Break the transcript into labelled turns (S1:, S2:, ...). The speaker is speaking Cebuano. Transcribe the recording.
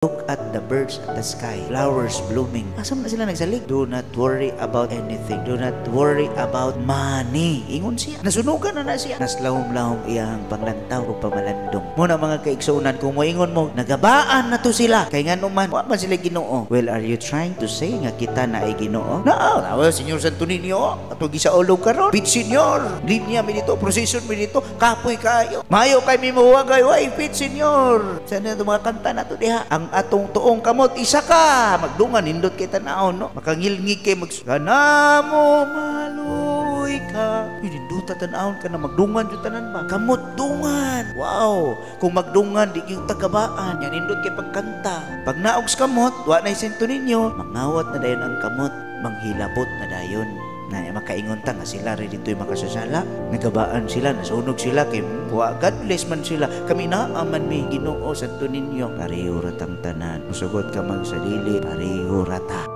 S1: Look at the birds at the sky, flowers blooming. Asa man na sila nagsalig? Do not worry about anything. Do not worry about money. Ingon siya. Nasunugan na na siya. Naslahom-lahom iyang panglantaw o pamalandong. Muna, mga kaigsuonan, kung moingon mo, nagabaan na to sila. Kay nga man, wa man sila Ginoo. Well, are you trying to say nga kita na ay Ginoo? No, well, Senyor Santo Niño, ato gisaulog karon. Bit Senyor, linya mi dito, procession mi dito, kapoy kayo. Mayo kay mi muwagay, way fit Senyor. Sa na mga kanta na to diha. Ang atong tuong kamot isa ka magdungan, nindot kay tan-awon, no? Makangilngig kay mag kanamo maluoy ka. Nindota tan-awon ka na magdungan jud tanan ba, kamot dungan. Wow, kung magdungan di yung tagabaan yan, nindot kay pagkanta. Pag naog sa kamot, wa na Santo Niño, mangawat na dayon ang kamot, manghilabot na dayon na makaingon ta nga sila rin dito'y makasasala, nagabaan sila, nasunog sila kay wa godless man sila. Kami naa man mi Ginoo Santo Niño. Pareho ratang tanan. Musugot ka man sa dili, pareho rata.